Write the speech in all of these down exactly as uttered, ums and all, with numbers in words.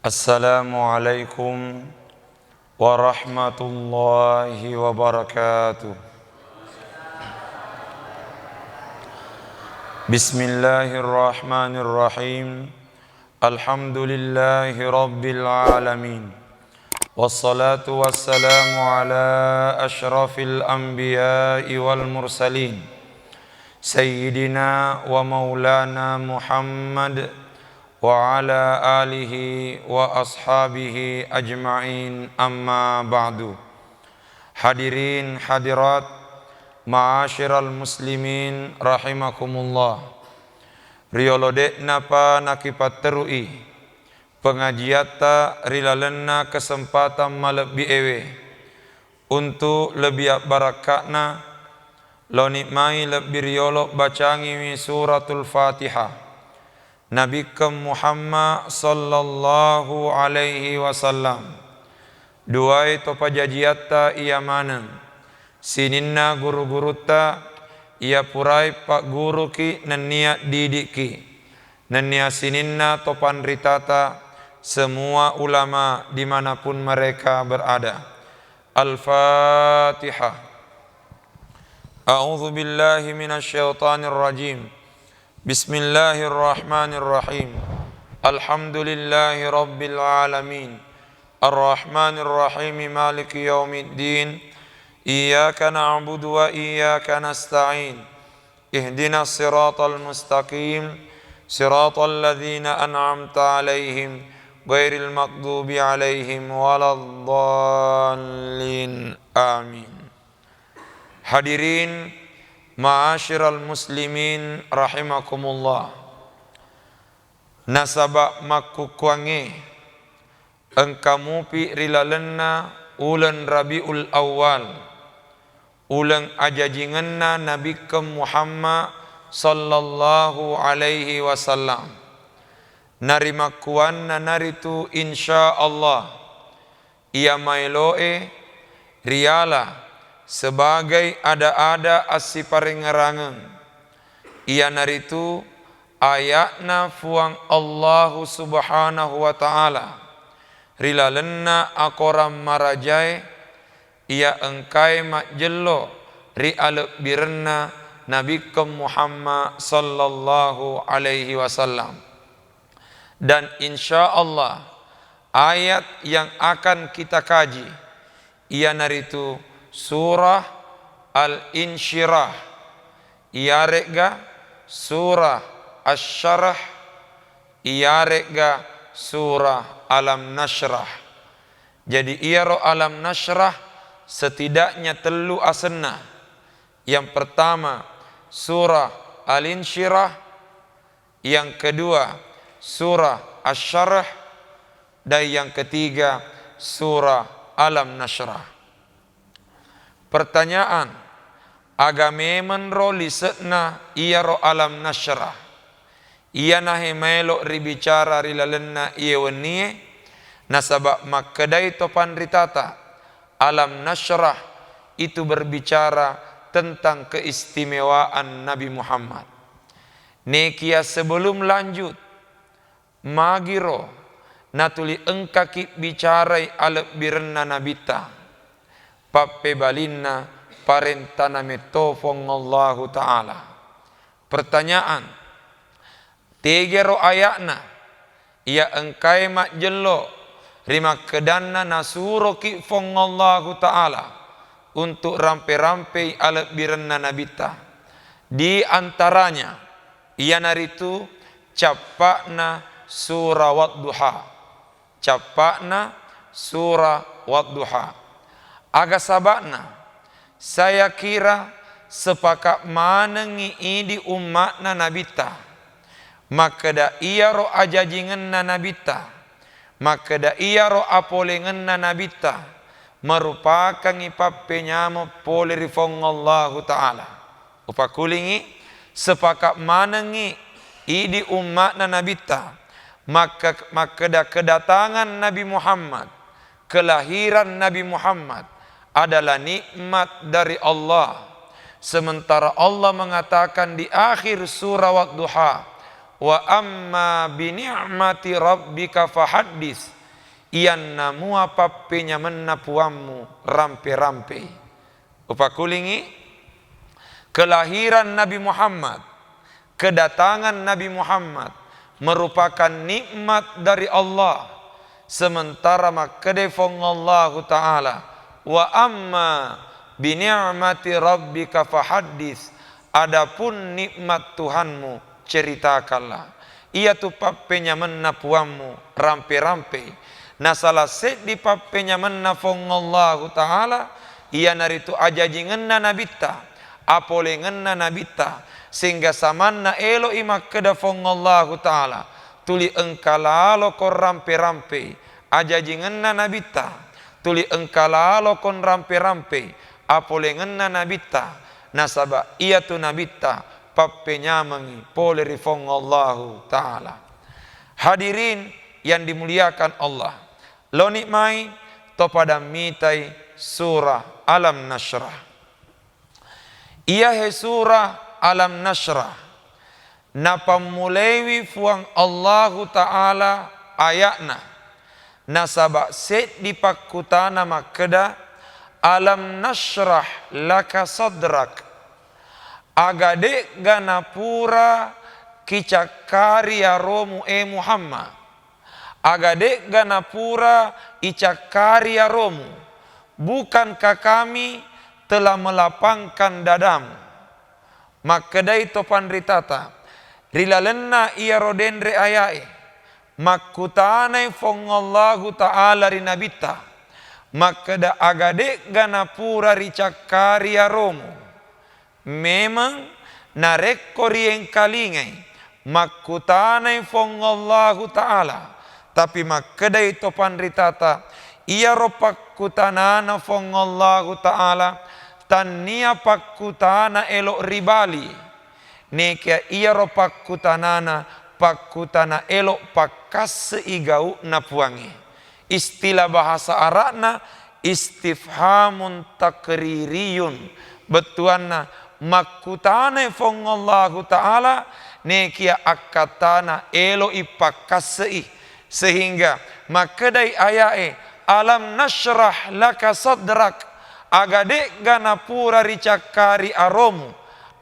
Assalamualaikum warahmatullahi wabarakatuh. Bismillahirrahmanirrahim. Alhamdulillahi rabbil alamin. Wassalatu wassalamu ala asyrafil anbiya'i wal mursalin. Sayyidina wa maulana Muhammad wa ala alihi wa ashabihi ajma'in, amma ba'du. Hadirin hadirat, ma'asyiral muslimin rahimakumullah. Riyolo de'napa nakipatterui pengajiatta ri lalenna kesempatan malebbi ewe, untu' lebbi abbarakka'na, laoni mai lebbi riyolo bacangiwi Suratul Fatihah. Nabikkeng Muhammad sallallahu alaihi wasallam, duai to pajajiatta iya maneng, sininna guru-gurutta iya purai pagguruki nennia didikki, nennia sininna to panritata, semua ulama dimanapun mereka berada. Al-Fatihah. A'udzu billahi minasy syaithanir rajim. Bismillahirrahmanirrahim. Alhamdulillahi rabbil alamin. Arrahmanirrahim. Maliki yaumiddin. Iyyaka na'budu wa iyyaka nasta'in. Ihdinas siratal mustaqim. Siratal ladzina an'amta 'alaihim ghairil maghdubi 'alaihim waladdallin. Amin. Hadirin ma'asyiral muslimin rahimakumullah. Nasaba' makkukkuangnge engka mupi ri lalenna uleng Rabiul Awal, uleng ajajingenna Nabikkeng Muhammad sallallahu alaihi wasallam. Narimakkuanna naritu insya Allah iya maelo'e riala sebagai ada-ada assiparengngerangeng, iyanaritu aya'na Fuang Allahu Subhanahu wa Ta'ala ri lalenna akorang marajae iya engkae majjello ri alebbirenna Nabikkeng Muhammad sallallahu alaihi wasallam. Dan insya Allah, ayat yang akan kita kaji iyanaritu surah Al-Insyirah, iyare'ga surah Asy-Syarh, iyare'ga surah Alam Nasyrah. Jadi, iyaro Alam Nasyrah setidaknya tellu asenna. Yang pertama, surah Al-Insyirah, yang kedua, surah Asy-Syarh, dan yang ketiga, surah Alam Nasyrah. Pertanyaan, aga memenro lise'na iyaro Alam Nasyrah? Iyanahe maelo ribicara ri lalenna iye wennie, nasaba' makkedai to panritata, Alam Nasyrah itu berbicara tentang keistimewaan Nabi Muhammad. Nekia sebelum lanjut, magiro natuli engkaki bicarai alebbirenna Nabitta, pappebalinna parentana metto Fuang Allahu Ta'ala. Pertanyaan, tegero aya'na iya engkae majjello rimakkedanna nasuroki Fuang Allahu Ta'ala untuk rampe-rampei alebbirenna Nabitta. Di antaranya, iyanaritu cappa'na sura Wadduha. Cappa'na sura Wadduha. Aga saba'na? Saya kira sepakat manengngi idi umma'na Nabitta. Makkeda iyaro ajajingenna Nabitta, makkeda iyaro apolengenna Nabitta, merupakangngi pappenyameng pole ri Fuang Allahu Ta'ala. Upakulingngi, sepakat manengngi idi umma'na Nabitta, makka-, makkeda kedatangan Nabi Muhammad, kelahiran Nabi Muhammad adalah nikmat dari Allah. Sementara Allah mengatakan di akhir surah Wadduha, Wa amma bi ni'mati rabbika fahaddits, iyanna mua pappenyamenna Puammu, rampe-rampei. Upakulingi, kelahiran Nabi Muhammad, kedatangan Nabi Muhammad merupakan nikmat dari Allah, sementara makkedai Fuang Allahu Ta'ala, "Wa amma bi ni'mati rabbika fahaddits," adapun nikmat Tuhanmu, ceritakanlah. Iyatu pappenyamenna Puammu, rampe-rampei. Na salah seddi pappenyamenna Fuang Allahu Ta'ala, iyanaritu ajajingenna Nabitta, apolengenna Nabitta, sehingga samanna elo'i makkeda Fuang Allahu Ta'ala, tuli engka laloko rampe-rampei ajajingenna Nabitta, tuli engka laloko rampe-rampei apolengenna Nabitta, nasaba iyatu Nabitta pappenyamengngi pole ri Fuang Allahu Ta'ala. Hadirin yang dimuliakan Allah, loni mai to pada mitai surah Alam Nasyrah. Iyahe surah Alam Nasyrah, napammulaiwi Fuang Allahu Ta'ala aya'na, nasaba seddi pakkutana makkeda, "Alam nasyrah laka sadrak." Aga de'ga napura kicakkari aromu, e Muhammad? Aga de'ga napura icakkari aromu? Bukankah Kami telah melapangkan dadamu? Makkedai to panritata, ri lalenna iyaro denre ayae, makkutanai Fuang Allahu Ta'ala ri Nabitta, makkeda, "Aga de'ga napura ricakkari aromu?" Memang narekko riengkalingai, makkutanai Fuang Allahu Ta'ala, tapi makkedai to panritata, iyaro pakkutanana Fuang Allahu Ta'ala tannia pakkutana elo ribali. Nekia iyaro pakkutanana pakkutana elo pakkasse'i gau'na Puangnge. Istilah bahasa Arabna istifhamun takririyun. Bettuanna, makkutanai Fuang Allahu Ta'ala, nekia akkattana elo'i pakkasse'i. Sehingga makkedai ayae, "Alam nasyrah laka sadrak." Aga de'ga napura ricakkari aromu?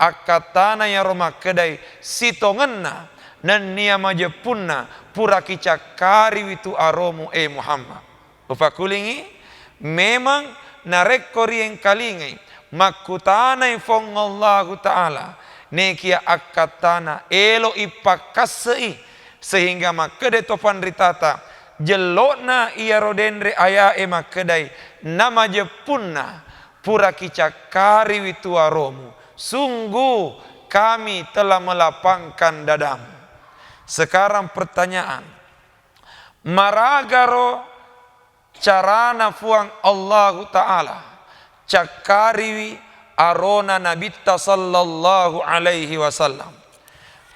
Akkattana iyaro makkedai, sitongenna, nennia majeppunna pura kicakkariwi tu aromu, e Muhammad. Upakulingi, memang narekko riengkalingai, makkutanai Fuang Allahu Ta'ala, nekia akkattana elo'i pakkasse'i, sehingga makkeda to panritata, jello'na iyaro denre ayae makkedai, namajeppunna pura kicakkariwi tu aromu, sungguh Kami telah melapangkan dadamu. Sekarang pertanyaan, maragaro carana Fuang Allahu Ta'ala cakkariwi arona Nabitta sallallahu alaihi wasallam?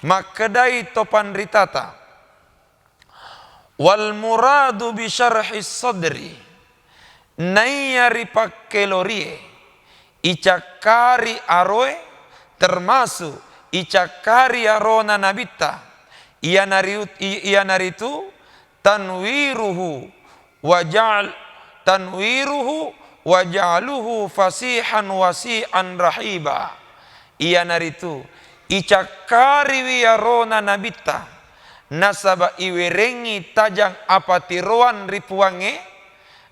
Makkedai to panritata, "Wal muradu bi syarhis sadri," naiya ripakkelorie icakkari aroe, termasuk icakkari arona Nabitta, iyanariu-, i-, iyanaritu tanwiruhu wa ja'al-, tanwiruhu wa ja'aluhu fasihan wasi'an rahiba. Iyanaritu icakkariwi arona Nabitta, nasaba iwerengngi tajang apatiroang ri Puangnge,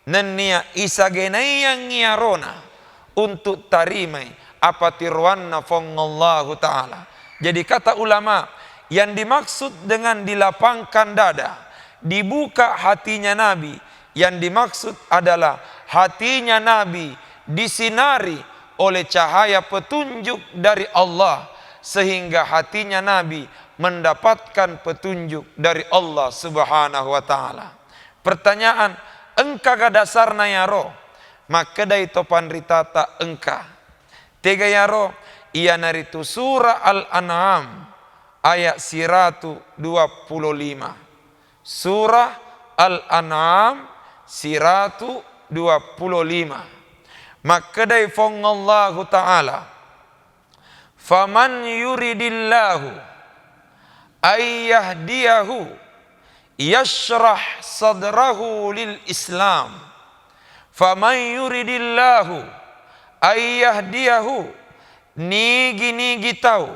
nennia isagenaiyangngi arona untuk tarimai apatiroanna Fuang Allahu Ta'ala. Jadi, kata ulama, yang dimaksud dengan dilapangkan dada, dibuka hatinya Nabi, yang dimaksud adalah hatinya Nabi disinari oleh cahaya petunjuk dari Allah, sehingga hatinya Nabi mendapatkan petunjuk dari Allah Subhanahu wa Ta'ala. Pertanyaan, engkaga dasarna iyaro? Makkedai to panritata, engka. Tega iyaro? Iyanaritu Surah Al-An'am ayat siratu dua pulo lima. Surah Al-An'am siratu dua pulo lima. Makkedai Fuang Allahu Ta'ala, "Faman yuridillahu ay yahdiyahu yashrah sadrahu lil Islam. Faman yuridillahu ay yahdiyahu, nigi-nigi tau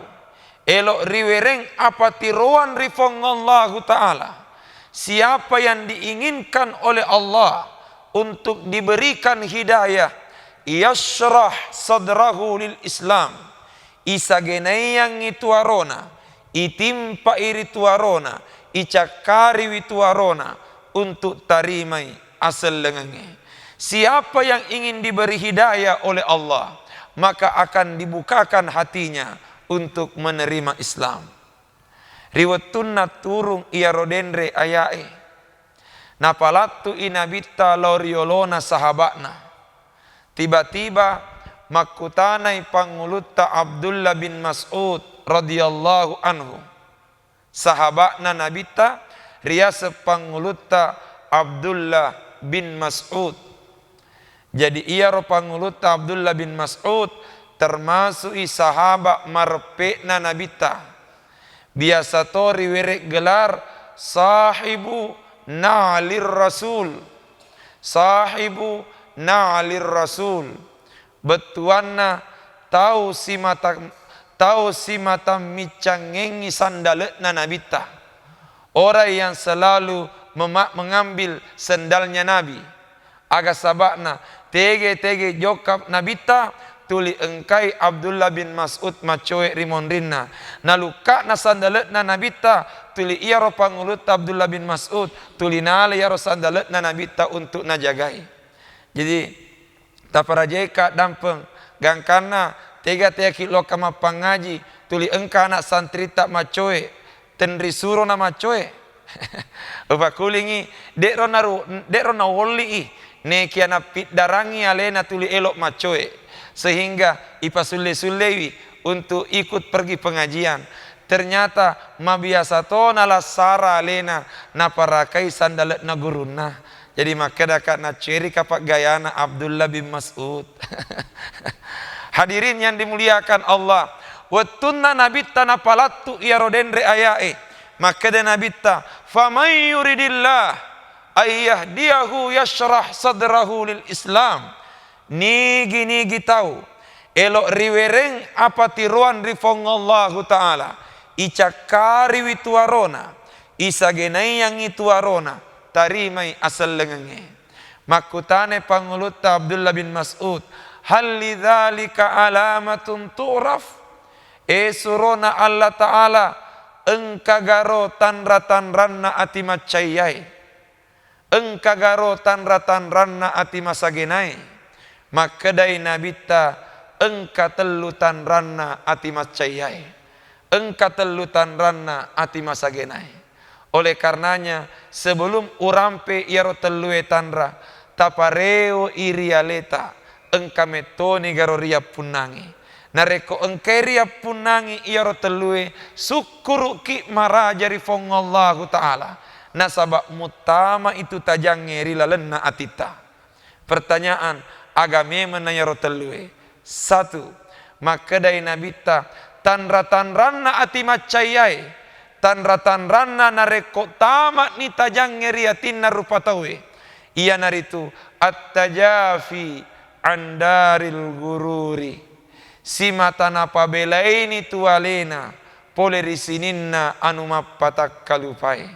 elo riwereng apatiroang ri Puang Allahu Ta'ala, siapa yang diinginkan oleh Allah untuk diberikan hidayah, yashrah sadrahu lil Islam, isagenaiangngi tuarona, itimpa'i ri tuarona, icakkariwi tuarona untuk tarimai asellengengnge. Siapa yang ingin diberi hidayah oleh Allah, maka akan dibukakan hatinya untuk menerima Islam. Ri wettunna turung iyaro denre aya'e, napalattu'i Nabitta lao ri yolona sahaba'na. Tiba-tiba makkutanai pangulutta Abdullah bin Mas'ud radhiyallahu anhu. Sahaba'na Nabitta riyaseng pangulutta Abdullah bin Mas'ud. Jadi, iyaro pangulutta Abdullah bin Mas'ud termasu'i sahaba mareppe'na Nabitta. Biasa to riwere gelar sahibu na'lir rasul. Sahibu na'lir rasul. Bettuanna tau simata, tau simata miccangengngi sandale'na Nabitta. Orang yang selalu mema-, mengambil sendalnya Nabi. Aga saba'na, tege-tege jokka Nabitta, tuli engkai Abdullah bin Mas'ud macoe ri monrinna. Nalukka'na sandale'na Nabitta, tuli iyaro pangulutta Abdullah bin Mas'ud, tuli nala iyaro sandale'na Nabitta untuk najagai. Jadi, taparajaika dampeng, gangkanna tega-tegaki lokka mappangaji, tuli engka anak santritta macoe, tenri surona macoe. Upakulingi, de'ro naru-, de'ro nawolli'i, nekia napiddarangi alena tuli elo macoe, sehingga ipasulle-sullewi untuk ikut pergi pengajian. Ternyata mabiasa to nalassara alena naparakai sandale'na gurunna. Jadi makkedaka, nacceri kapaggayana Abdullah bin Mas'ud. Hadirin yang dimuliakan Allah, wettunna Nabitta napalattu iyaro denre aya'e, makkeda Nabitta, "Faman yuridillah ay yahdiyahu yashrah sadrahu lil Islam." Nigi-nigi tau elo riwereng apatiroang ri Puang Allahu Ta'ala, icakkariwi tuarona, isagenaiangngi tuarona, tarimai asellengengnge. Makkutanai pangulutta Abdullah bin Mas'ud, "Hal lidzalika alamatun tu'raf?" E surona Allah Ta'ala, engka garo tanra-tanranna ati maccaiyae? Engka garo tanra-tanranna ati masagenae? Makkedai Nabitta, engka tellu tanranna ati maccaiyae, engka tellu tanranna ati masagenae. Oleh karenanya, sebelum urampe iyaro tellue tanra, tapareoi ri aleta, engka mettoni garo riyappunnangi. Narekko engkai riyappunnangi iyaro tellue, sukkuru'ki maraja ri Puang Allahu Ta'ala, nasaba muttama itu tajangnge ri lalenna atitta. Pertanyaan, aga memeng na iyaro tellue? Satu, makkedai Nabitta, tanra-tanranna ati maccaiyae, tanra-tanranna narekko tama'ni tajangnge ri atinna rupa tauwe, iyanaritu at-tajafi an daril gururi, simata napabelaini tu alena pole ri sininna anu mappatakkalupae.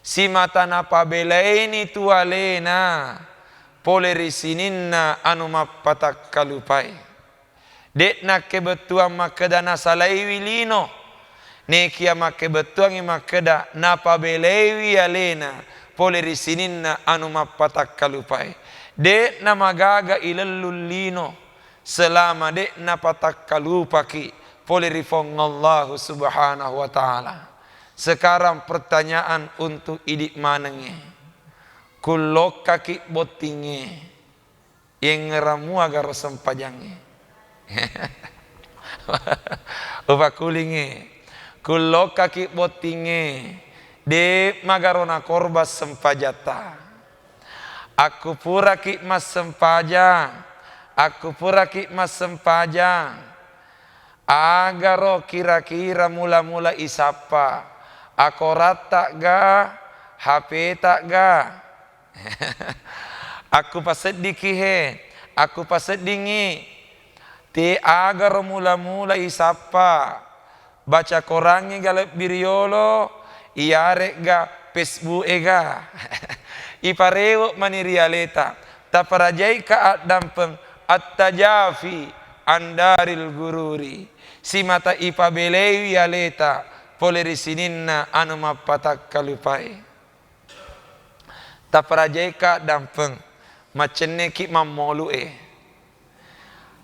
Simata napabelaini tu alena pole ri sininna anu mappatakkalupae. De'na kebettuang makkeda nasalaiwi lino, nekia makkebettuangngi makkeda napabelaiwi alena pole ri sininna anu mappatakkalupae. De'na magaga ilellung lino selama de'na patakkalupaki pole ri Puang Allahu Subhanahu wa Ta'ala. Sekarang pertanyaan untuk idi manengnge. Kullokkaki bottingnge, yengngerang muagaro sempajangnge? Upakulingnge, kullokkaki bottingnge, de magaro nakorban sempajatta. Akkupuraki massempajang, akkupuraki massempajang. Agaro kira-kira mula-mula isappa? Akoratta ga? H P-ta ga? Akkupaseddiki he, akkupaseddingngi. Te agaro mula-mula isappa? Baca korangnge ga lebbi riyolo, iyare'ga Facebook e ga? Iparewe' mani ri aleta. Taparajaika addampeng, at-tajafi andaril gururi. Simata ipabelei aleta pole ri sininna anu mappatakkalupae. Taparajaika dampeng, macenneki mammolu'e.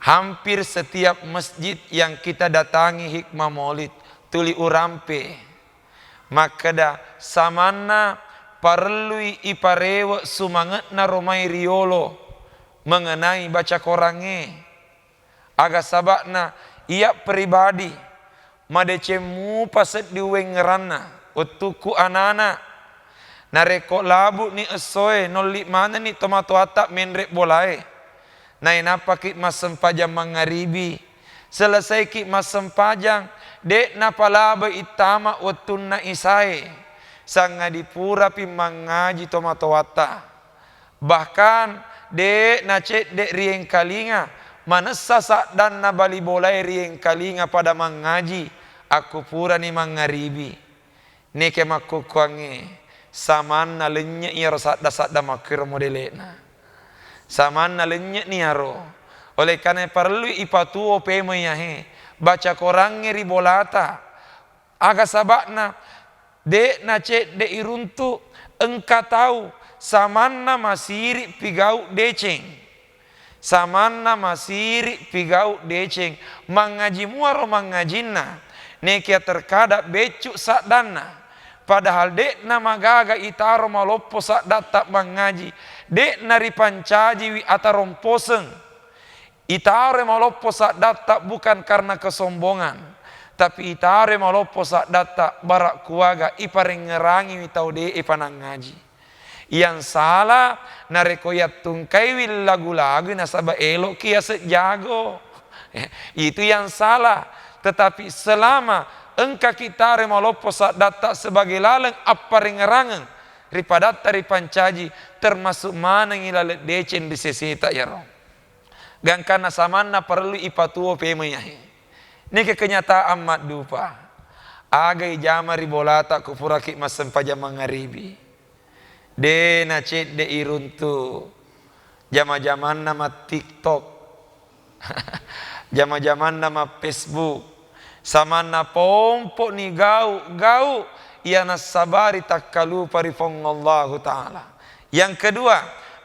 Hampir setiap masjid yang kita datangi Hikmah Maulid, tuli urampe. Makkeda, samanna parellui iparewe' sumange'na romai riyolo mengenai baca korangnge. Aga saba'na, iya pribadi madeceng mupa seddi uwengngeranna wettukku anana. Narekko labu'ni essoe, nolli manenni tomatoatta menre' bolae. Nainappaki massempajang mangngaribi. Selesaiki massempajang, de' napalabai ittama wettunna isae, sangadi purapi mangngaji tomatoatta. Bahkan, de' nacedde' riengkalinga, manessa saddanna bali bolae riengkalinga pada mangngaji, akkupurani mangngaribi. Neke makkukkuangnge, samanna lennye' iyaro sadda-sadda makkuiro modele'na. Samanna lennye'ni iyaro. Oleh karena parellui ipatuo pemeng iyahe, baca korangnge ri bolata. Aga saba'na, de' nacedde' iruntu', engka tau samanna masiri' pigau' deceng. Samanna masiri' pigau' deceng, mangngaji muaro mangngajinna, nekia terkadang beccu' saddanna. Padahal de'na magaga itaro maloppo saddatta mangngaji, de'na ripancajiwi ataromposeng. Itaro maloppo saddatta bukan karena kesombongan, tapi itaro maloppo saddatta bara' kuaga iparengngerangiwi tau de'e panangngaji. Yang salah narekko yattungkaiwi lagu-lagu nasaba' elo'ki yaseng jago. Itu yang salah. Tetapi selama engkaki taro maloppo saddatta sebagai laleng apparengngerangeng ri padatta ripancaji, termasuk manengngi laleng deceng ri seseta iyaro. Gangkanna samanna parellu ipatuo pemeng iyahe. Neke kenyataan maddupa. Aga ijama ri bolata ku puraki massempajang mangngaribi. De' nacedde' iruntu'. Jama-jamanna ma TikTok. Jama-jamanna ma Facebook. Samanna pompo'ni gau'-gau' iya nassabari takkalupa ri Puang Allahu Ta'ala. Yang kedua,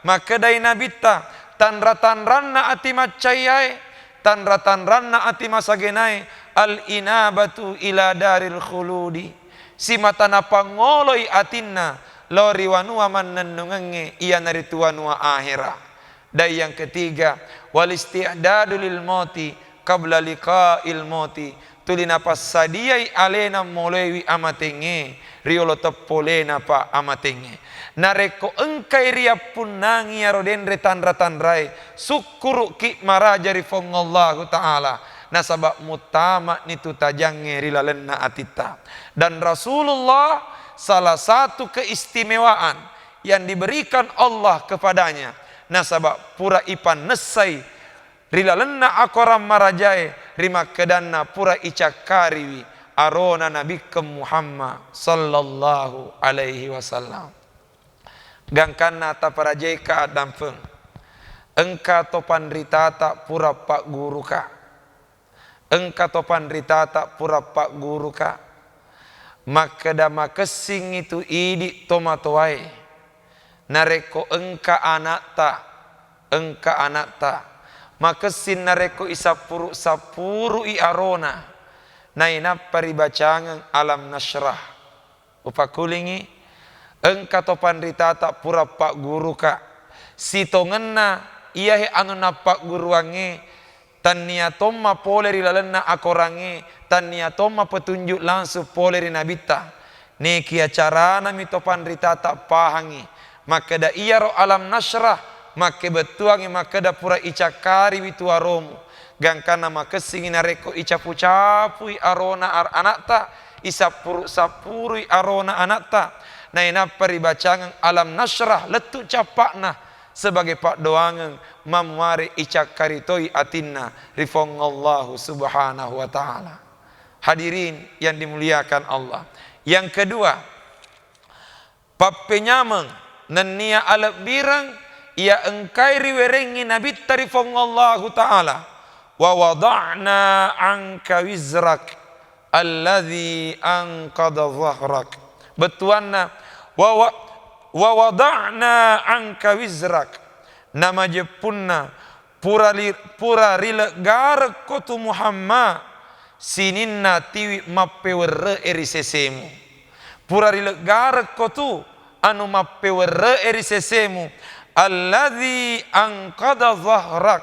makkedai Nabitta, tanra-tanranna ati maccayae, tanra-tanranna ati masagenae, al-inabatu ila daril khuludi. Simata napangngoloi atinna lao ri wanua mannennungengnge, iyanaritu wanua ahera. Dan yang ketiga, wal isti'dadu lil mauti qabla liqa'il mauti, tuli napassadiai alena moloiwi amatengnge, riolo teppolenapa amatengnge. Narekko engkai riappunnangi iyaro denre tanra-tanrae, sukkuru'ki maraja ri Puang Allahu Ta'ala, nasaba' muttama'ni tu tajangnge ri lalenna atitta. Dan Rasulullah salah satu keistimewaan yang diberikan Allah kepadanya, nasaba' pura ipannessai ri lalenna akorang marajae, rimakkedanna pura icakkariwi arona Nabikkeng Muhammad sallallahu alaihi wasallam. Gangkanna taparajaika addampeng, engka to panritata pura pagguruka. Engka to panritata pura pagguruka. Makkeda makessingngi tu idi' tomatoae. Narekko engka ana'ta, engka ana'ta, makessing narekko isappuru-sappuru'i arona, nainappa ribacangeng Alam Nasyrah. Upakkulingngi, engka to panritata pura pagguruka. Sitongenna iyahe anu nappagguruangnge, tannia tomma pole ri lalenna akorangnge, tannia tomma petunjuk langsung pole ri Nabitta. Nekia caranami to panritata pahangngi makkeda iyaro Alam Nasyrah makkebettuangngi makkeda pura icakkariwi tuaromu, Gangkanna makessingngi narekko icapu-capui arona ar-, ana'ta, isappuru-sappurui arona ana'ta, nainappa ribacangeng alam nasyrah, lettu cappa'na sebagai paddoangeng, mammuare icakkaritoi atinna ri Fuang Allahu Subhanahu wa Ta'ala. Hadirin yang dimuliakan Allah. Yang kedua, pappenyameng nennia alebbireng iya engkai riwerengngi Nabitta ri Fuang Allahu Ta'ala, "Wa wada'na anka wizrak alladzi anqadha dhahrak." Bettuanna, "Wa wa-, wa wada'na anka wizrak." Namajeppunna, pura li-, pura rileggarekko tu Muhammad sininna tiwi mappewerre'e ri sesemu. Pura rileggarekko tu anu mappewerre'e ri sesemu, alladzi anqadha dhahrak,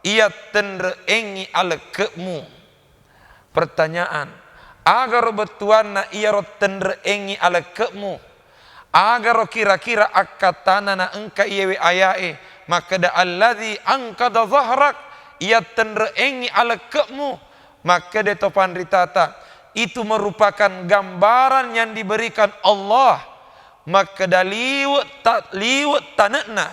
iya tenre'engngi alekke'mu. Pertanyaan, agaro bettuanna iyaro tenre'engngi alekke'mu? Agaro kira-kira akkattana na engka iyewe aya'e makkeda, "Alladzi anqadha dhahrak," iya tenre'engngi alekke'mu? Makkeda to panritata, itu merupakan gambaran yang diberikan Allah. Makkeda liwe' ta-, liwe' tane'na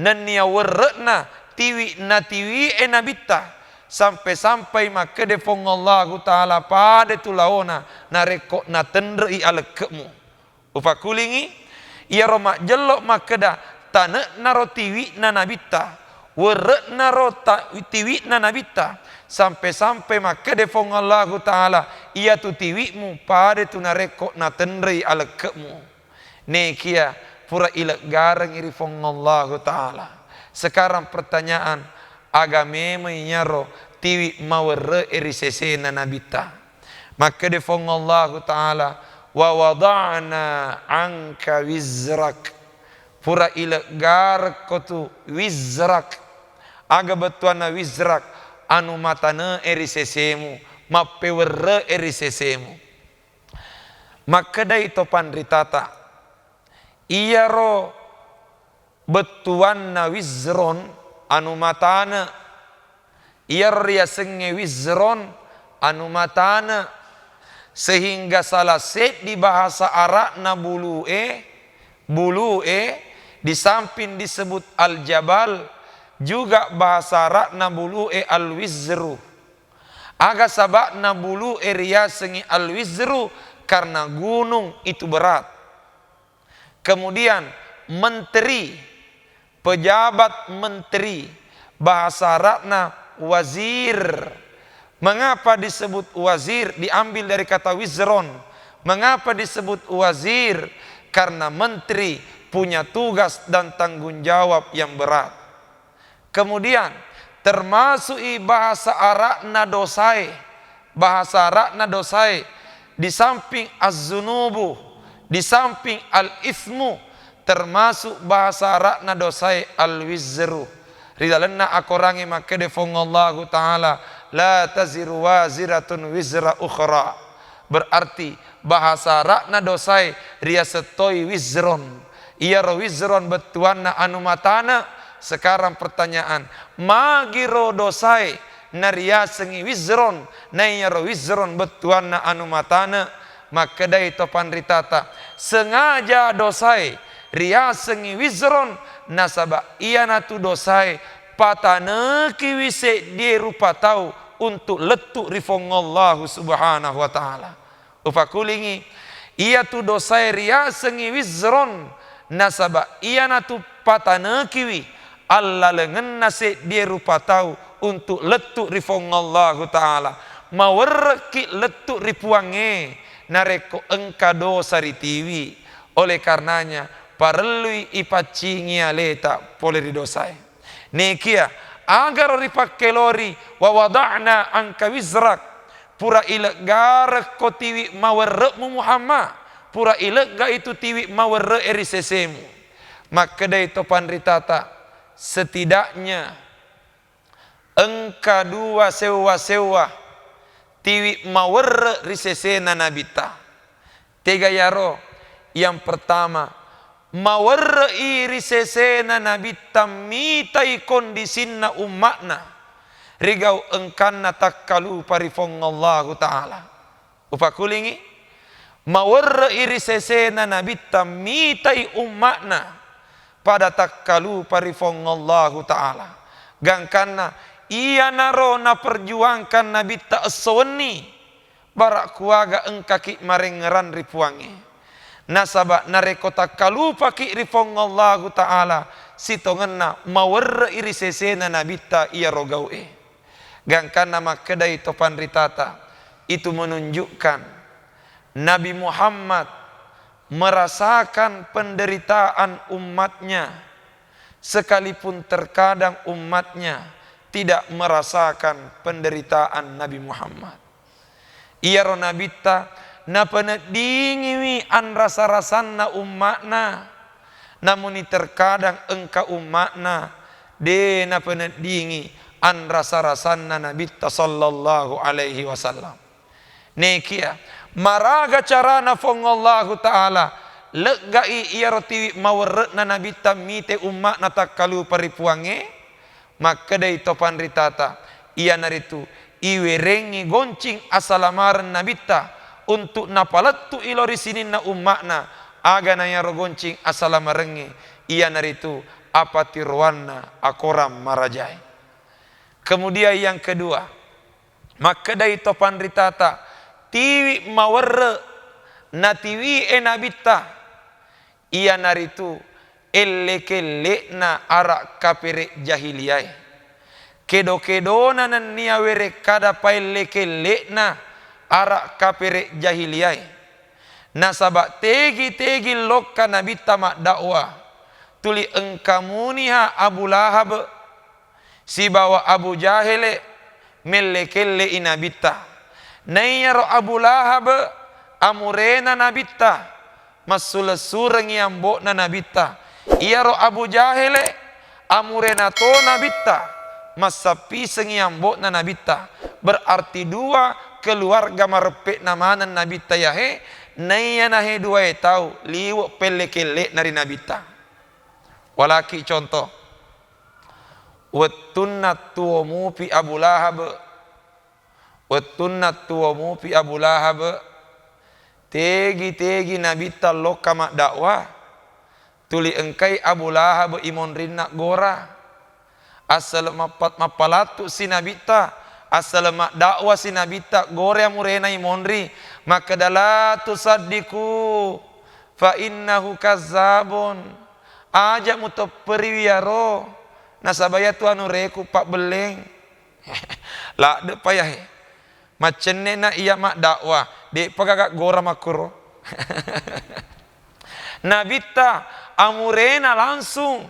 nennia werre'na tiwi natiwi'e Nabitta, sampai-sampai makkeda Fuang Allahu Ta'ala, "Pada tu laona narekko natenre'i alekke'mu." Upakulingi, iyaro majjello makkeda tane'naro tiwi'na Nabitta, werre'naro ta-, tiwi'na Nabitta, sampai-sampai makkeda Fuang Allahu Ta'ala, "Iyatu tiwi'mu pada tu narekko natenre'i alekke'mu." Nekia pura ileggarengngi ri Fuang Allahu Ta'ala. Sekarang pertanyaan, aga memeng iyaro tiwi mawerre'e ri sesena Nabitta? Makkeda Fuang Allahu Ta'ala, "Wa wada'na anka wizrak." Pura ileggarekko tu wizrak. Aga bettuanna wizrak? Anu matane'e ri sesemu, mappewerre'e ri sesemu. Makkedai to panritata, iyaro bettuanna wizron anu matane, iyaro riasengnge wizron anu matane, sehingga salah seddi bahasa Arabna bulu'e, bulu'e, di samping disebut al-jabal, juga bahasa Arabna bulu'e al-wizru. Aga saba'na bulu'e riasengngi al-wizru? Karena gunung itu berat. Kemudian menteri, pejabat menteri, bahasa Arabna wazir. Mengapa disebut wazir? Diambil dari kata wizron. Mengapa disebut wazir? Karena menteri punya tugas dan tanggung jawab yang berat. Kemudian, termasuk i bahasa Arabna dosae, bahasa Arabna dosae, di samping az-zunubu, di samping al-itsmu, termasuk bahasa Arabna dosae al-wizru. Ri lalenna akorangnge makkeda Fuang Allahu Ta'ala, "La taziru waziratun wizra ukhra." Berarti, bahasa Arabna dosae riaseng toi wizron. Iyaro wizron bettuanna anu matane. Sekarang pertanyaan, magiro dosae nariasengngi wizron, na iyaro wizron bettuanna anu matane? Makkedai to panritata, sengaja dosae riasengngi wizron, nasaba iyanatu dosae patanekiwi seddie rupa tau untuk lettu ri Fuang Allahu Subhanahu wa Ta'ala. Upakulingi, iyatu dosae riasengngi wizron, nasaba iyanatu patanekiwi allalengenna seddie rupa tau untuk lettu ri Fuang Allahu Ta'ala. Mawerrekki lettu ri Puangnge narekko engka dosa ritiwi. Oleh karenanya, parellui ipaccingi aleta pole ri dosae. Nekia, agaro ripakkelori, "Wa wada'na anka wizrak," pura ileggarekko tiwi mawerre'mu Muhammad, pura ilegga itu tiwi mawerre'e ri sesemu. Makkedai to panritata, setidaknya engka dua sewwa-sewwa tiwi mawerre ri sesena Nabitta. Tega yaro? Yang pertama, mawerre'i ri sesena Nabitta mitai kondisinna umma'na. ri gau engkanna takkalupa ri Puang Allahu Ta'ala. Upakulingi, mawerre'i ri sesena Nabitta mitai umma'na pada takkalupa ri Puang Allahu Ta'ala. Gangkanna iyanaro naperjuangkan Nabitta esso wenni, bara kuaga engkaki marengngerang ri Puangnge. Nasaba narekko takkalupaki ri Puang Allahu Ta'ala, sitongenna mawerre'i ri sesena Nabitta iyaro gau'e. Gangkanna makkedai to panritata, itu menunjukkan Nabi Muhammad merasakan penderitaan umatnya, sekalipun terkadang umatnya tidak merasakan penderitaan Nabi Muhammad. Iyaro Nabitta napeneddingiwi anrasa-rasanna umma'na, namuni terkadang engka umma'na de napeneddingi anrasa-rasanna Nabitta sallallahu alaihi wasallam. Nekia, maraga carana Puang Allahu Ta'ala leggai iyaro tiwi mawerre'na Nabitta mite umma'na takkalupa ri Puangnge? Makkedai to panritata, iyanaritu iwerengngi goncing asalamareng Nabitta untuk napalettu'i lao ri sininna umma'na, aga na iyaro goncing asalamarengnge, iyanaritu apatiroanna akorang marajae. Kemudian yang kedua, makkedai to panritata, tiwi mawerre natiwie Nabitta, iyanaritu elle-kelle'na ara kapere jahiliyae. Kedo-kedona nennia werekkada paelle-kelle'na ara kapere jahiliyae. Nasaba tegi-tegi lokka Nabitta maddakwa, tuli engka muniha Abu Lahab sibawa Abu Jahele melle-kelle'i Nabitta. Naiyaro Abu Lahab amurena Nabitta, massule-surengngi ambo'na Nabitta. Iyaro Abu Jahele amurena to Nabitta, massappisengngi ambo'na Nabitta. Berarti dua keluarga mareppe'na maneng Nabitta yahe, naiya nahe duae tau liwe pelle-kelle'na ri Nabitta. Walaki contoh, wettunna tuo mupi Abu Lahab, wettunna tuo mupi Abu Lahab, tegi-tegi Nabitta lokka maddakwa, tuli engkai Abu Lahab imonrinna gora. Assele mappa-, mappalattu si Nabitta, assele maddakwa si Nabitta, gore amurena imonri, makkeda, "La tusaddiku, fa innahu kazzabun." Aja mutepperiwi iyaro, nasaba iyatu anureku pabbelleng. Ladde'pa yahe. Maccenne'na iya maddakwa, de'pa gaga gora makkuro. Nabitta amurena langsung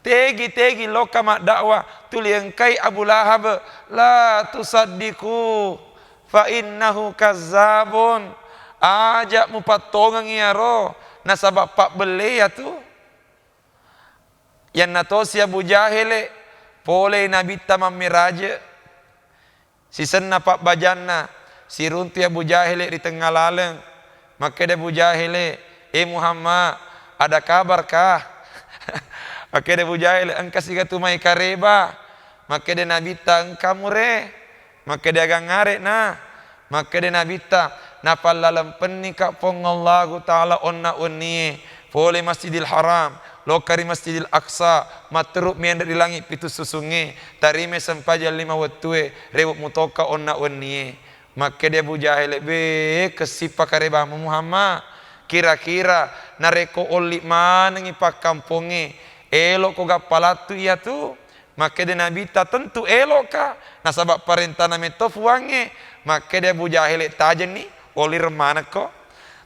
tegi-tegi lokka maddakwa, tuli engkai Abu Lahab, "La tusaddiku, fa innahu kazzabun." Aja mupattongeng iyaro, nasaba pabbelle iyatu. Iyanna tosi Abu Jahele, polei Nabitta mammiraje. Sisenna pabbajanna, siruntui Abu Jahele ri tengnga laleng. Makkeda Abu Jahele, "Eh Muhammad, ada kabar kah?" Makkeda Abu Jahele, "Engka siga tu mai kareba." Makkeda Nabitta, "Engka mure." Makkeda, "Agang are'na?" Makkeda Nabitta, "Napallalempennika Puang Allahu Ta'ala onna wennie, pole Masjidil Haram, lokka ri Masjidil Aqsa, matteru menre ri langi pitu susungnge, tarime sempajang lima wettue, rewe mutokka onna wennie." Makkeda Abu Jahele, "Be, kessippa karebamu Muhammad. Kira-kira narekko olli manengi pakkampongnge, elokko gappa lattu iyatu?" Makkeda Nabitta, "Tentu elokka, nasaba parentana metto Puangnge." Makkeda Abu Jahele, "Tajenni, olireng manekko."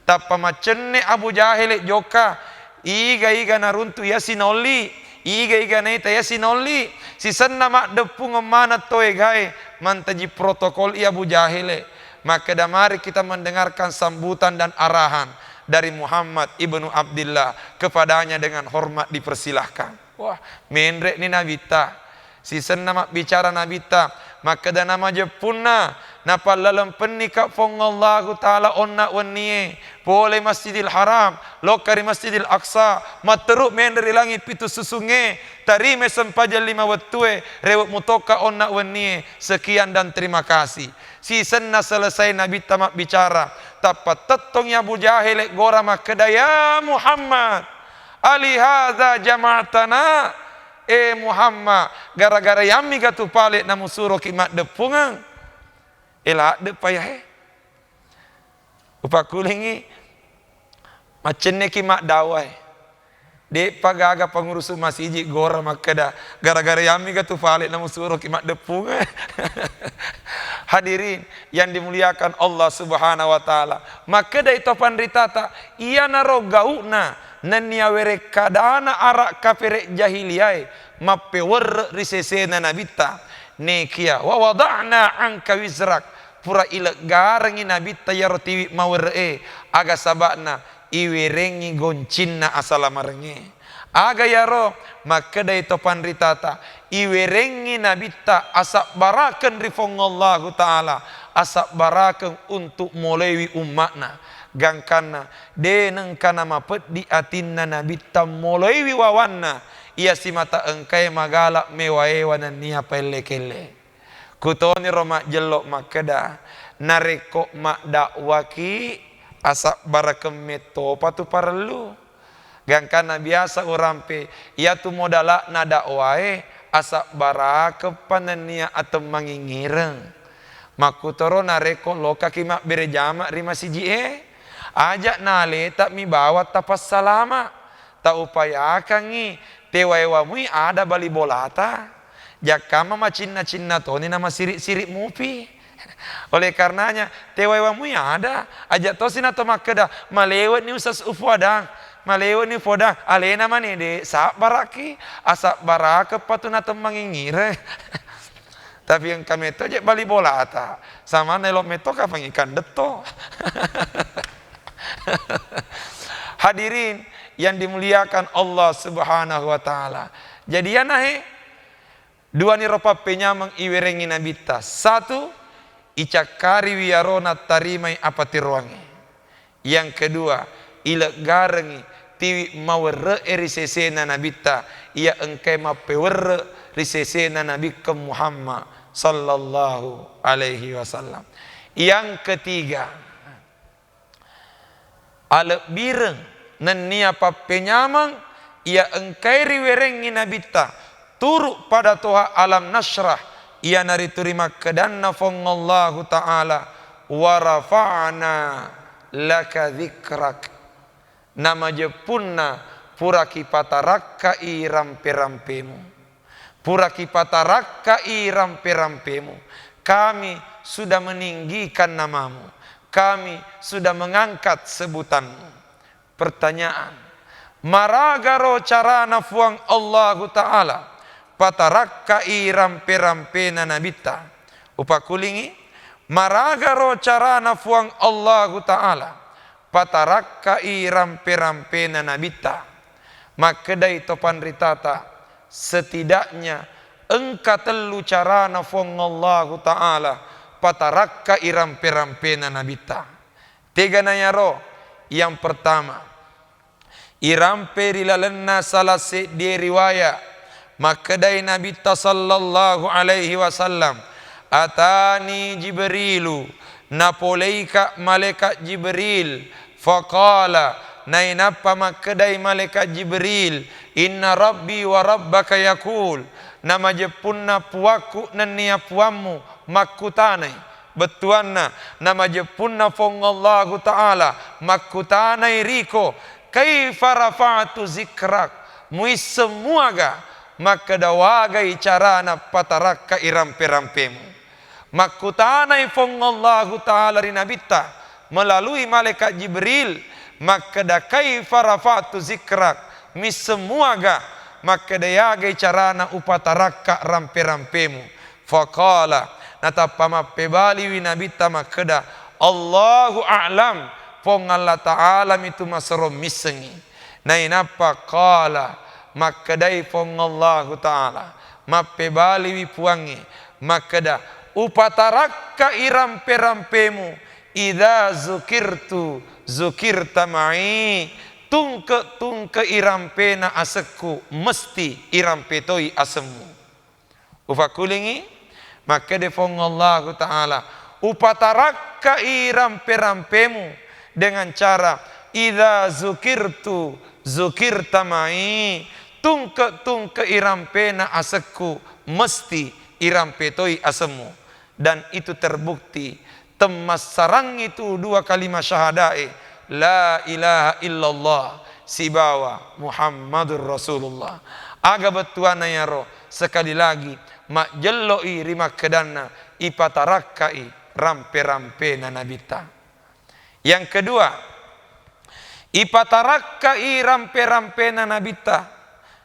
Tappa macenne Abu Jahele jokka, iga-iga naruntu iya sinolli, iga-iga naita iya sinolli, sisenna maddeppungeng maneng toegae, mantaji protokol i Abu Jahele. Makkeda, "Mari kita mendengarkan sambutan dan arahan dari Muhammad ibnu Abdillah, kepadanya dengan hormat dipersilahkan." Wah, menre'ni Nabitta. Sisenna mabbicara Nabitta, Makkeda namajeppunna, napallaleng pennika Puang Allahu Ta'ala onna wennie, pole Masjidil Haram, lokka ri Masjidil Aqsa, matteru menre ri langi pitu susungnge, tarime sempajang lima wettue, rewe mutokka onna wennie, sekian dan terima kasih. Sisenna selesai Nabitta mabbicara, tappa tettongi Abu Jahil gora makkeda, "Ya Muhammad, alihadza jama'tana?" E Muhammad, gara-gara yammiga tu pale namusuroki maddeppungeng? E ladde payahe. Upakkulingi, maccenneki maddawae. De'pa gaga pangurusu masiji gora makkeda, gara-gara yammiga tu pale namusuroki maddeppungeng. Hadirin yang dimuliakan Allah Subhanahu wa Ta'ala, makkedai to panritata, iyanaro gau'na nennia werekkadana ara kapere jahiliyae mappewerre ri sesena Nabitta. Nekia, "Wa wada'na anka wizrak," pura ileggarengngi Nabitta iyaro tiwi mawerre'e, aga saba'na iwerengngi goncinna asalamarengnge. Aga iyaro? Makkedai to panritata, iwerengngi Nabitta asabbarakeng ri Puang Allahu Ta'ala, asabbarakeng untuk moloiwi umma'na. Gangkanna de nengka namapeddi atinna Nabitta moloiwi wawanna, iya simata engkae magala mewa-ewa nennia paelle-kelle. Kutoniro majjello makkeda, narekko maddakwaki, asabbarakeng mettopa tu parellu. Gangkanna biasa urampe, iyatu modala'na dakwae, asabbarakeppa nennia atemmangingireng. Makkutoro narekko lokaki mabbere jama ri masiji'e, aja' naleta'mi bawang tapassalama, taupayakangngi, tewaewamui ada bali bolata. Jakkamma macinna-cinna toni namasiri-siri mupi. Oleh karenanya, tewaewamui ada, aja' tosi nato makkeda, "Malewe'ni Ustaz upoadang, malewe'ni upoadang, alena mane de sabbaraki, asabbarakeppa tu natemmangingireng." Tapi engka metto je bali bolata, samanna elo metto kapang ikan detto. Hadirin yang dimuliakan Allah Subhanahu wa Ta'ala. Jadi, iyanahe duaniro pappenyameng iwerengngi Nabitta. Satu, icakkariwi iyaro nattarimai apatiroangnge. Yang kedua, ileggarengngi tiwi mawerre'e ri sesena Nabitta, iya engkae mappewerre ri sesena Nabikkeng Muhammad sallallahu alaihi wasallam. Yang ketiga, alebbireng nennia pappenyameng iya engkae riwerengngi Nabitta, turu pada toha Alam Nasyrah, iyanaritu rimakkedanna Puang Allahu Ta'ala, "Wa rafa'na laka dzikrak." Namajeppunna pura kipatarakkai rampe-rampemu. Pura kipatarakkai rampe-rampemu. Kami sudah meninggikan namamu. Kami sudah mengangkat sebutanmu. Pertanyaan, maragaro carana Puang Allahu Ta'ala patarakkai rampe-rampena Nabitta? Upakkulingi, maragaro carana Puang Allahu Ta'ala patarakkai rampe-rampena Nabitta? Makkedai to panritata, setidaknya engka tellu carana Puang Allahu Ta'ala patarakkai rampe-rampena Nabitta. Tegana yaro? Yang pertama, irampe ri lalenna salah seddie riwaya, makkedai Nabitta sallallahu alaihi wasallam, "Atani Jibrilu," napoleika malaikat Jibril, faqala, nainappa makkedai malaikat Jibril, "Inna rabbi wa rabbaka yaqul," namajeppunna puakku nennia puammu makkutanai. Bettuanna, namajeppunna Puang Allahu Ta'ala makkutanai riko, "Kaifa rafa'tu zikrak?" Muisseng muaga makkeda wagai carana patarakkai rampe-rampemu. Makkutanai Puang Allahu Ta'ala ri Nabitta melalui malaikat Jibril, makkeda, "Kaifa rafa'tu zikrak?" Misseng muaga makkeda yagai carana upatarakka rampe-rampemu. Faqala, natappa mappebaliwi Nabitta makkeda, "Allahu a'lam," Puang Allah Ta'ala mitu maserong missengngi. Nainappa qala, makkedai Puang Allahu Ta'ala, mappebaliwi Puangnge, Makkeda, "Upatarakkai rampe-rampemu, idza zukirtu zukirta ma'i." Tungke-tungkei rampena asekku, mesti irampe toi asemmu. Ufakkulingi, makkede Fuang Allahu Ta'ala, "Upatarakkai rampe-rampemu dengan cara, idza zukirtu zukirta ma'i." Tungke-tungkei rampena asekku, mesti irampe toi asemmu. Dan itu terbukti, temmassarangngi tu dua kalimat syahadae, la ilaha illallah sibawa Muhammadur Rasulullah. Aga bettuanna iyaro? Sekali lagi, majjelloi ri makkedanna, ipatarakkai rampe-rampena Nabitta. Yang kedua, ipatarakkai rampe-rampena Nabitta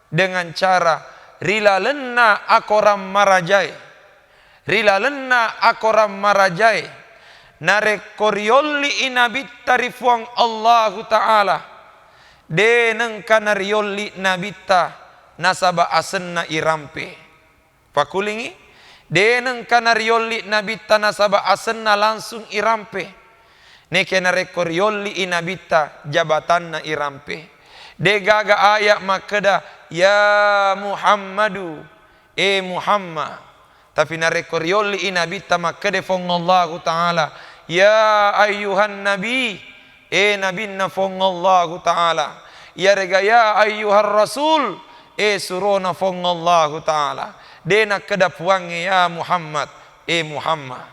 dengan cara ri lalenna akorang marajae. Ri lalenna akorang marajae, narekko riolli'i Nabitta ri Fuang Allahu Ta'ala, de nengka nariolli Nabitta nasaba asenna irampe. Pakulingi, de nengka nariolli Nabitta nasaba asenna langsung irampe. Neke narekko riolli'i Nabitta, jabatanna irampe. De gaga ayat makkeda, "Ya Muhammadu, e Muhammad." Tapi narekko riolli'i Nabitta, makkede Fuang Allahu Ta'ala, "Ya ayyuhan nabi," e Nabinna Fuang Allahu Ta'ala. Iyarega, "Ya ayyuhar rasul," e surona Fuang Allahu Ta'ala. De nakkeda Puangnge, "Ya Muhammad, e Muhammad."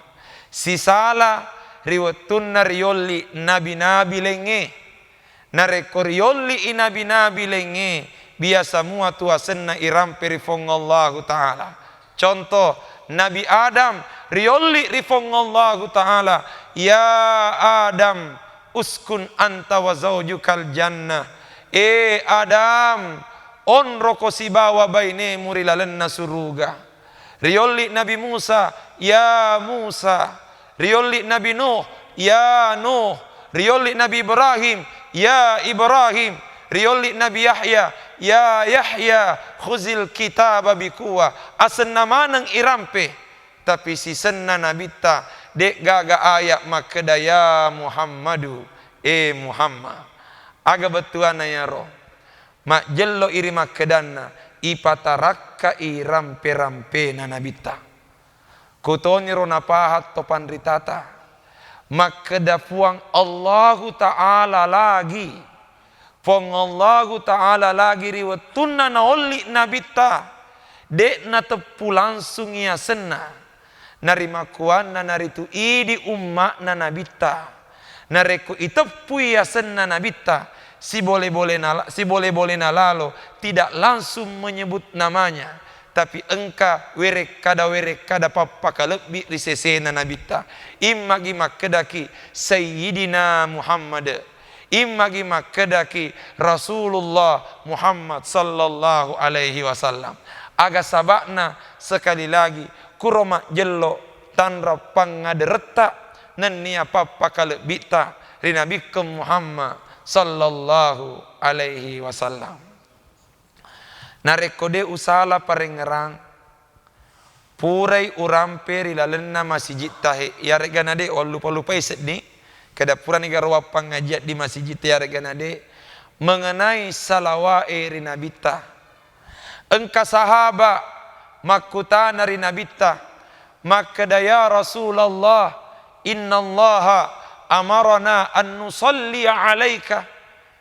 Sisala ri wettunna riolli nabi-nabi laingnge. Narekko riolli'i nabi-nabi laingnge, biasa mua tu asenna irampe ri Fuang Allahu Ta'ala. Contoh, Nabi Adam riolli ri Fuang Allahu Ta'ala, "Ya Adam, uskun anta wa zaujukal jannah." E Adam, onroko sibawa bainemu ri lalenna suruga. Riolli Nabi Musa, "Ya Musa." Riolli Nabi Nuh, "Ya Nuh." Riolli Nabi Ibrahim, "Ya Ibrahim." Riolli Nabi Yahya, "Ya Yahya, khuzil kitaba bikuwa." Asenna maneng irampe. Tapi sisenna Nabitta, de gaga ayat makkeda, "Ya Muhammadu, e Muhammad." Aga bettuanna iyaro? Majjelloi ri makkedanna, ipatarakkai rampe-rampena Nabitta. Kutoniro napahang to panritata, makkeda Fuang Allahu Ta'ala lagi, Fuang Allahu Ta'ala lagi ri wettunna naolli Nabitta, de nateppu langsungngi asenna. Narimakkuannanaritu idi umma'na Nabitta. Narekko iteppui asenna Nabitta, sibole-bolena, sibole-bolena lalo, tidak langsung menyebut namanya, tapi engka werekkada-werekkada pappakalebbi ri sesena Nabitta. Immagi makkedaki, "Sayyidina Muhammad." Immagi makkedaki, "Rasulullah Muhammad sallallahu alaihi wasallam." Aga saba'na? Sekali lagi, kuro majjello tanra pangngaderetta nennia pappakalebbitta ri Nabikkeng Muhammad sallallahu alaihi wasallam. Narekko de usala parengngerang, purai urampe ri lalenna masijitta he, iyaregga nade wallupa-lupai seddi, keda purani garo wappangajiang di masijitta iyaregga nade, mengenai salawae ri Nabitta. Engka sahaba makkutana ri Nabitta, makkeda, "Ya Rasulullah, innallaha amarana an nusalli alaika."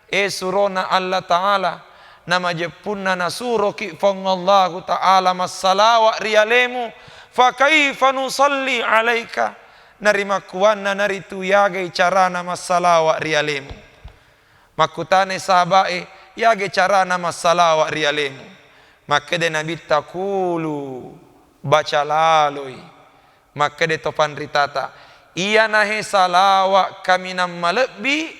E surona Allah Ta'ala, namajeppunna nasuroki Fuang Allahu Ta'ala massalawa ri alemu, "Fa kaifa nusalli alaika?" Narimakkuannanaritu, yagai carana massalawa ri alemu? Makkutanai sahaba'e, "Yagai carana massalawa ri alemu?" Makkeda Nabitta, "Qulu," baca laloi. Makkeda to panritata, "Iyanahe salawa kaminang malebbi,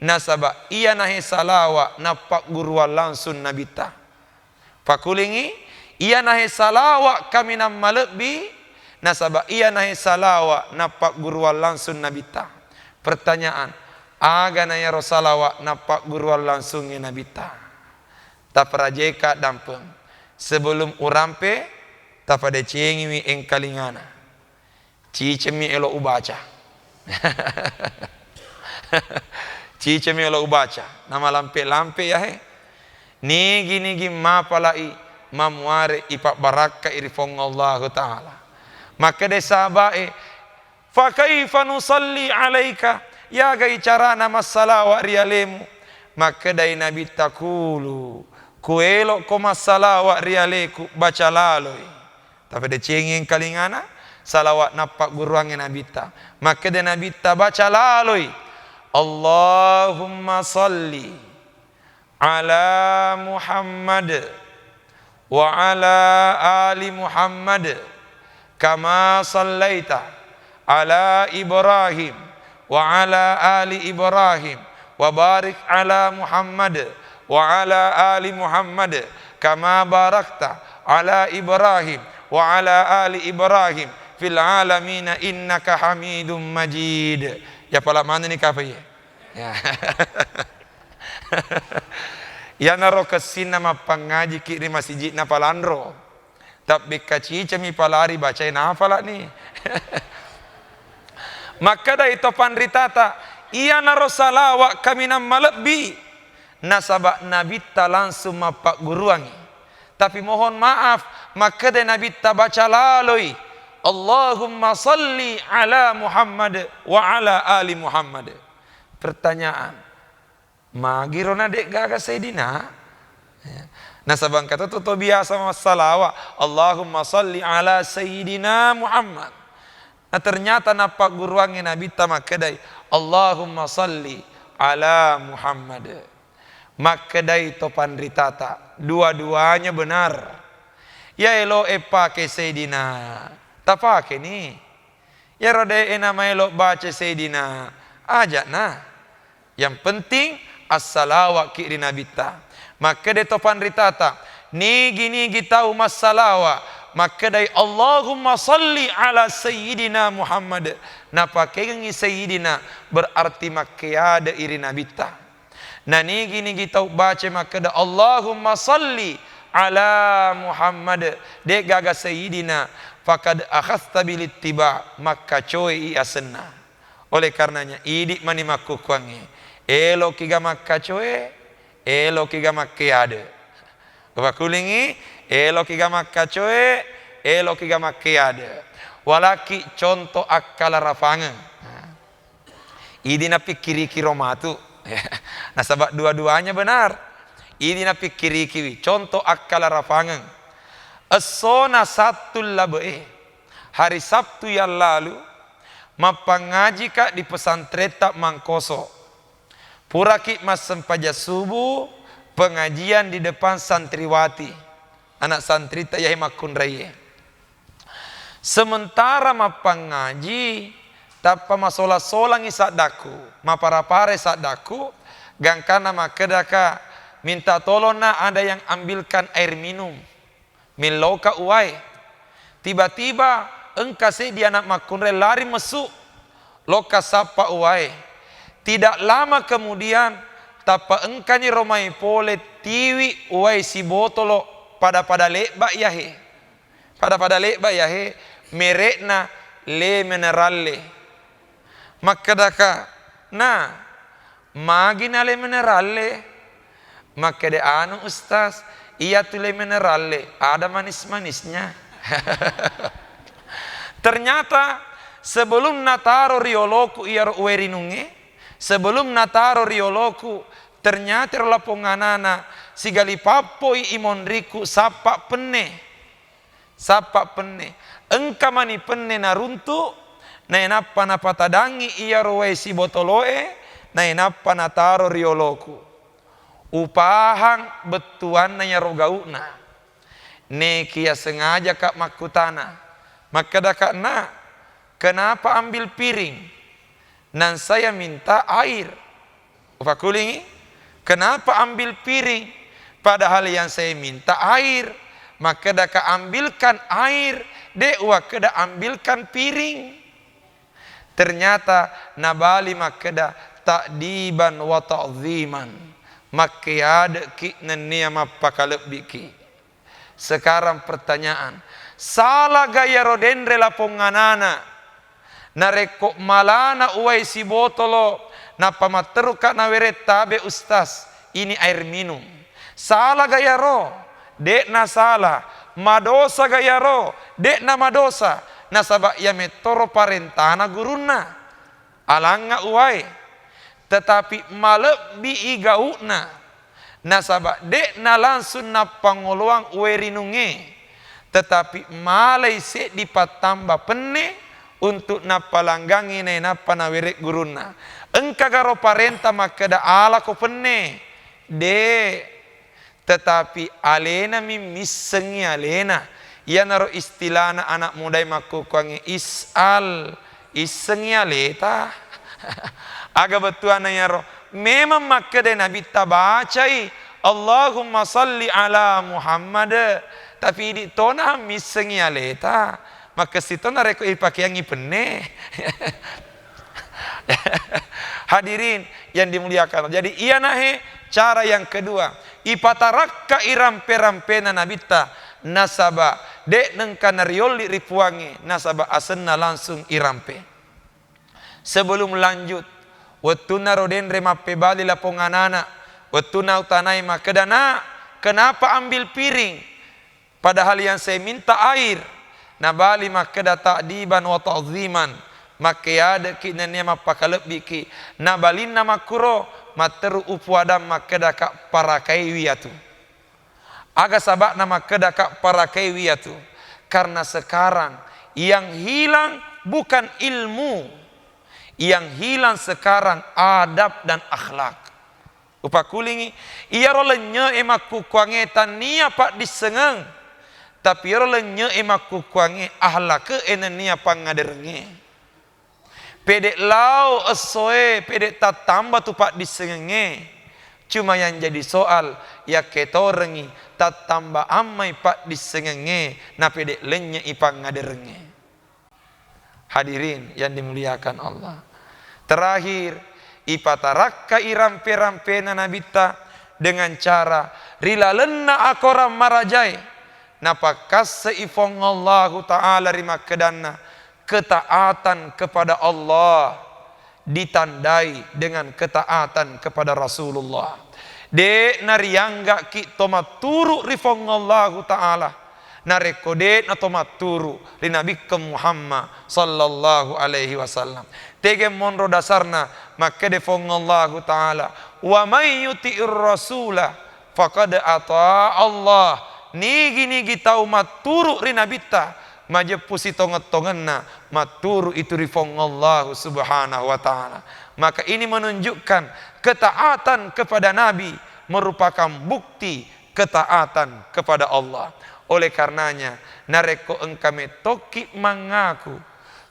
nasaba iyanahe salawa nappagguruang langsung Nabitta." Pakulingi, iyanahe salawa kaminang malebbi, nasaba iyanahe salawa nappagguruang langsung Nabitta. Pertanyaan, aga na iyaro salawa nappagguruang langsungnge Nabitta? Taparajeka dampeng. Sebelum urampe, Tapadecengiwi engkalingana. Cicemmi elo ubaca. Cicemmi elo ubaca. Namalampe-lampe yahe. Nigi-nigi mapalai mamuare ipabbarakkai ri Puang Allahu Ta'ala. Makkeda sahabae, "Fa kaifa nusalli alaika?" Yagai carana massalawa ri alemu? Makkedai Nabitta, "Qulu, kuelokko massalawa ri aleku, baca laloi." Tapadecengi engkalingana, salawat nappagguruangnge Nabitta. Makkeda Nabitta, "Baca laloi, Allahumma salli ala Muhammad wa ala ali Muhammad, kama sallaita ala Ibrahim wa ala ali Ibrahim, wa barik ala Muhammad wa ala ali Muhammad, kama barakta ala Ibrahim wa ala ali Ibrahim fil alamina innaka Hamidum Majid." Ya, pala manenni kafaye. Ya. Iyanaro kessinna mappangngajiki ri masiji'na palanro. Tabbekka cicami palari bacai nafalani. Makkedai to panritata, "Iyanaro salawa kaminang malebbi, nasaba Nabitta langsung mappagguruangngi." Tapi mohon maaf, makkeda Nabitta, "Baca laloi, Allahumma salli ala Muhammad wa ala ali Muhammad." Pertanyaan, magiro na de'gaga Sayyidina? Ya. Nasaba engka to, to, to biasa massalawa, "Allahumma salli ala Sayyidina Muhammad." Nah, ternyata nappagguruangngi Nabitta makkedai, "Allahumma salli ala Muhammad." Makkedai to panritata, "Dua-duanya benar. Ya elo e pake Sayyidina, tapakeni. Yaro de e namaelo baca Sayyidina, aja'na. Yang penting assalawakki ri Nabitta." Makkeda to panritata, "Nigi-nigi tau massalawa makkedai, 'Allahumma salli ala Sayyidina Muhammad,' napakengengngi Sayyidina, berarti makkeadai ri Nabitta. Na nigi-nigi tau baca makkeda, 'Allahumma salli ala Muhammad,' de'gaga Sayyidina, faqad akhadhta bil ittiba, makkacoe i asenna." Oleh karenanya, idi mani makkukkuangnge, elokiga makkacoe, elokiga makkeade. Upakulingi, elokiga makkacoe, elokiga makkeade. Walaki contoh akkalarafangeng. Nah, idi napikkiriki ro matu. Nasaba dua-duanya benar. Idi napikkirikiwi, contoh akkalarafangeng. Essona Sattu labe'e, hari Sabtu yang lalu, mappangngajika di pesantretta Mangkoso. Puraki massempajang subuh, pengajian di depan santriwati, anak santritta yahe makkunraie. Sementara mappangngaji, tappa masolang-solangi saddakku, mapara-parai saddakku, gangkanna makkedaka, "Minta tolong, Nak, ada yang ambilkan air minum." Milloka uwae. Tiba-tiba engka seddi anak makkunrai lari messu, lokka sappa uwae. Tidak lama kemudian, tappa engkani ro mai pole tiwi uwae sibotolo pada-pada lebba yahe. Pada-pada lebba yahe, merekna Le Mineralle. Makkedaka, "Na, magi na Le Mineralle?" Makkeda, "Anu, Ustaz, iyatu Le Mineralle ada manis-manisnya." Ternyata sebelum nataro ri oloku iyaro uwai rinungnge, sebelum nataro ri oloku, ternyata ro lapong anana sigali pappoi imonriku sappa penne. Sappa penne. Engka mani penne naruntu, nainappa napatadangngi iyaro wae sibotoloe, nainappa nataro ri oloku. Upahang bettuanna iyaro gau'na. Nekiya sengajaka makkutana. Makkedaka, "Nak, kenapa ambil piring? Nan saya minta air." Upakulingi, "Kenapa ambil piring? Padahal yang saya minta air." Makkedaka, "Ambilkan air," de' uwakkeda, "Ambilkan piring." Ternyata nabali makkeda, "Ta'diban wa ta'ziman." Makkeade'ki nennia mappakalebbiki. Sekarang pertanyaan, Salaga iyaro denre lapong anana, narekko malana uwai sibotolo, nappa matteruka nawereng tabe, Ustaz, ini air minum. Salaga iyaro? De'na sala. Madosaga iyaro? De'na madosa, nasaba iya mettoro parentana gurunna. Alangnga uwae, tetapi malebbi'i gau'na, nasaba de'na langsung nappangoloang uwae rinungnge, tetapi malai seddi pattamba penne untuk nappalanggangngi nainappa nawereng gurunna. Engkagaro parenta makkeda alako penne? De'. Tetapi alenami missengngi alena. Iyanaro istilana anak mudae makkukkuangnge, is'al, issengngi aleta. Aga bettuanna iyaro? Memang makkeda Nabitta bacai, "Allahumma salli ala Muhammad," tapi idi tona missengngi aleta. Makkessi to narekko ipakeangngi penne. Hadirin yang dimuliakan. Jadi, iyanahe cara yang kedua, ipatarakka irampe-rampena Nabitta, nasaba de' nengka nariolli ri Puangnge, nasaba asenna langsung irampe. Sebelum lanjut, wettunna ro denre mappebali lapong anana, wettunna utanai makkeda, "Nak, kenapa ambil piring?" Padahal yang saya minta air. Nabali makkeda, "Ta'diban wa ta'ziman." Makkeadeki nennia mappakalebbiki. Nabalinna makkuro, matteru upuadang makkedaka, "Parakaiwi atu." Aga saba'na makkedaka, "Parakaiwi atu"? Karena sekarang yang hilang bukan ilmu, yang hilang sekarang adab dan akhlak. Upakkulingi, iyaro lennye'e makkukkuangnge tannia paddissengeng, tapi iyaro lennye'e makkukkuangnge ahlake'e nennia pangngaderengnge. Pede' lao essoe, pede' tattamba tu paddissengengnge. Cuma yang jadi soal, yakketorengngi tattamba ammai paddissengengnge, na pede' lennye'i pangngaderengnge. Hadirin yang dimuliakan Allah. Terakhir, ipatarakkai rampe-rampena Nabitta dengan cara ri lalenna akorang marajae, napakkasse'i Puang Allahu Ta'ala ri makkedanna, ketaatan kepada Allah ditandai dengan ketaatan kepada Rasulullah. De' nariangga'ki to matturu' ri Puang Allahu Ta'ala narekko de'na to matturu' ri Nabikkeng Muhammad sallallahu alaihi wasallam. Tege monro dasarna, makkeda Puang Allahu Ta'ala, "Wa may yuti'ir rasula faqad ata Allah." Nigi-nigi tau matturu' ri Nabitta, majeppu sitongeng-tongenna, matturu' itu ri Puang Allahu Subhanahu wa Ta'ala. Maka ini menunjukkan ketaatan kepada Nabi merupakan bukti ketaatan kepada Allah. Oleh karenanya, narekko engka mettokki mangaku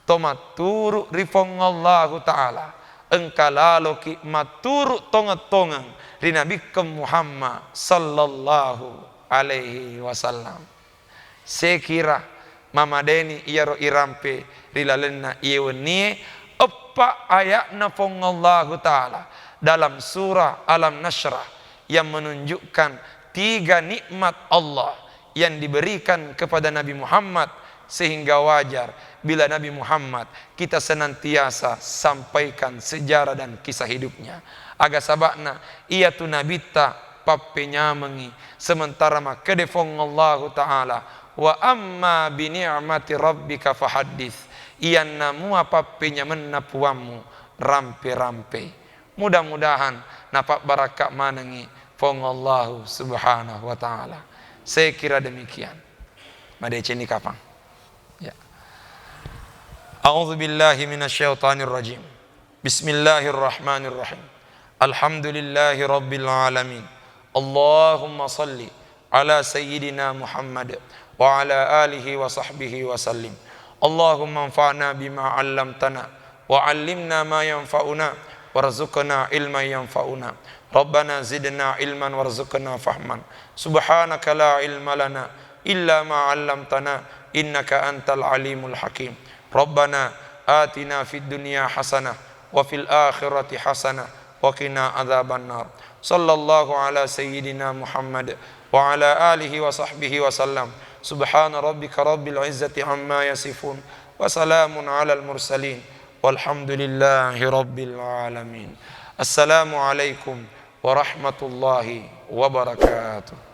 to matturu' ri Puang Allahu Ta'ala, engka laloki matturu' tongeng-tongeng ri Nabikkeng Muhammad sallallahu alaihi wasallam. Sekira mamadeni iyaro irampe ri lalenna iye wennie, eppa aya'na Puang Allahu Ta'ala dalam surah Alam Nasyrah yang menunjukkan tiga nikmat Allah yang diberikan kepada Nabi Muhammad, sehingga wajar bila Nabi Muhammad kita senantiasa sampaikan sejarah dan kisah hidupnya. Aga saba'na, iyatu Nabitta pappenyamengi, sementara makkeda Puang Allahu Ta'ala, "Wa amma bi ni'mati rabbika fahaddits." Iyanna mua pappenyamenna Puammu, rampe-rampe. Mudah-mudahan napabbarakka manengngi Puang Allahu Subhanahu wa Ta'ala. Saya kira demikian. Madecenni kapang. Ya. A'udzu billahi minasyaitonir rajim. Bismillahirrahmanirrahim. Alhamdulillahi rabbil alamin. Allahumma salli ala sayyidina Muhammad wa ala alihi wa sahbihi wa sallim. Allahumma anfa'na bima 'allamtana wa 'allimna ma yanfa'una warzuqna ilman yanfa'una. Rabbana zidna ilman warzuqna fahman. Subhanaka la ilma lana illa ma 'allamtana innaka antal alimul hakim. Rabbana atina fid dunya hasanah wa fil akhirati hasanah wa qina adzabannar. Sallallahu ala sayyidina Muhammad wa ala alihi wa sahbihi wa sallam. Subhana rabbika rabbil izzati amma yasifun. Wa salamun alal mursalin. Walhamdulillahi rabbil alamin. Assalamualaikum warahmatullahi wabarakatuh.